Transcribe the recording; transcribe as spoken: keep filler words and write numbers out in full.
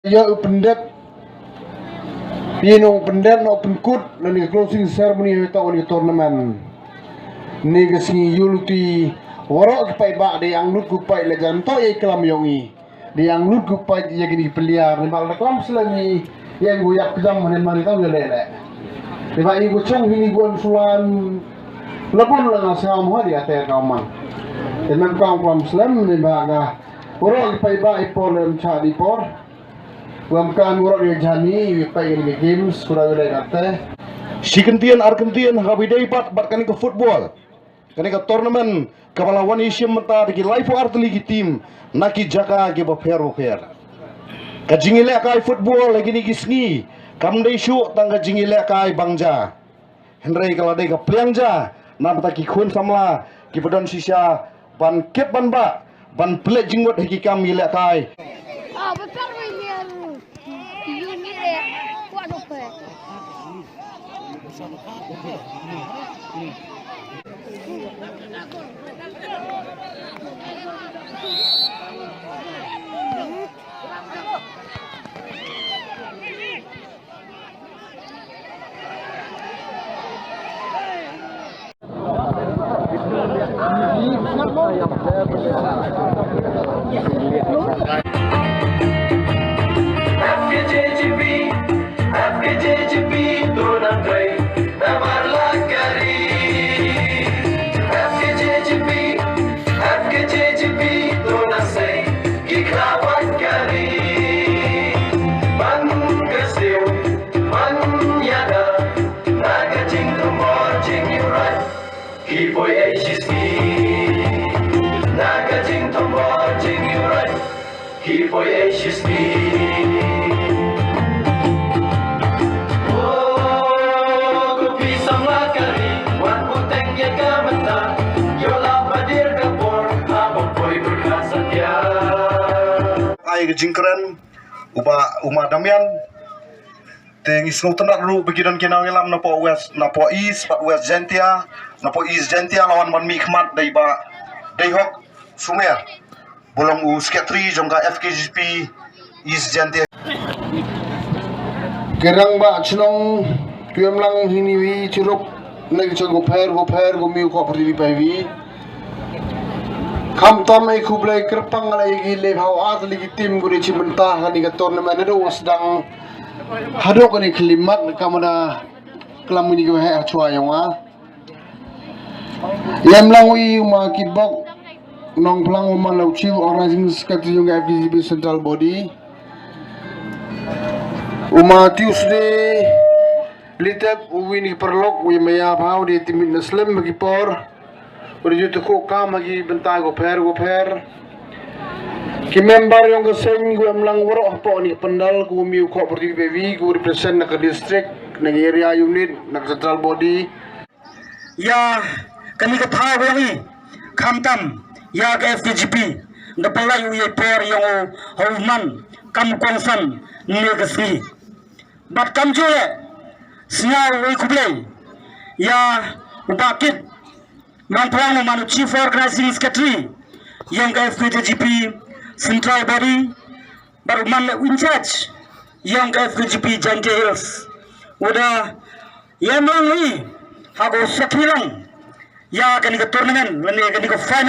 Ïa u pyndet, ïa u pyndet, u pynkut na kane ka closing ceremony ha kane ka tournament. Kane ka sngi ïa u luti waroh ki paidbah, dei ang lut ku paid la jan to ïa i klam ïong i. Dei ang lut ku paid ïa kine ki player, ne ba la klam slem i ïa u ïap kjam ne mane tang ïa leh leh. Ne ba i ku chong hini ku an sulan la bun la nga sa mo ha di ate ka man. Te mem klam klam slem ne ba nga waroh ki paidbah i por lem cha di por. Wam kan ngurot ïa jani ïa peit ïa ki games kura ïa leh kata. Shi kyntien ar kyntien ha ba dei pat bad kane ka football. Kane ka tournament kaba la wan ïashim mynta da ki laiphew ar tylli ki team na ki jaka kiba pher ba pher. Ka jingïalehkai football ha kine ki sngi kam dei shuh tang ka jingïalehkai bang ja. Hynrei ka la dei ka pliang ja na bynta ki khun samla kiba don shisha ban kit ban bah ban pynleit jingmut ha ki kam ïalehkai. Ki poi ei shisni na ka jingthombor jingïuhrai. Ki poi ei shisni. Oh, ko pi samla ka ri, wan bteng ïa ka mynta. Ïoh la ba dir ka por, haba poi byrkha satia. Ai ka jingkren u Bah, u Ma Damian. Te ngi sngewtynnat ruh ba ki don ki nongïalam napoh West, napoh East bad West Jaintia, napoh East Jaintia la wan ban mihkhmat da i Bah Deihok Sumer, ba long u secretary jong ka F K J P East Jaintia. Ki rangbah shnong, ki emlang hini wi chiruk na ki jong ko pher ko pher ko miu ko pyrdi wi pai wi. Khamtam ai khublei kyrpang ala ïa ki le phew ar tylli ki team ko dei chi mynta ha kane ka tournament haduh wa sdang haduh kane ka khlieh mat ka mada klam ngi ki waheh ha chwa ïong a. Ïa mlang wi u Ma Kitbok Nongphlang u man la u chief organizing secretary ïong ka F K J P central body. U Ma Tuesday Litep u win ki paralok u ïa maya phaw de timit na slem ha ki por. U ri ju tu ko kam ha ki bynta ko pher ko pher. Ki member ïong ka seng ko emlang waroh hapoh ni pandal ko miu ko pyrdi bevi ko represent na ka district na ka area unit na ka central body. Ïa kane ka thaw ïong i khamtam ïa ka F K J P da pynlait u ïa por ïong u ha u man kam kongsan ne ka sngi. Bad kam ju leh, sngew u khublei ïa u Bah Kit Nongphlang u man u Chief Organizing Secretary ïong ka F K J P Central Body bad u man u in charge ïong ka F K J P Jaintia Hills. U da ïa mlang i ha ko sakhi lang ïa kane ka tournament lane kane ka final.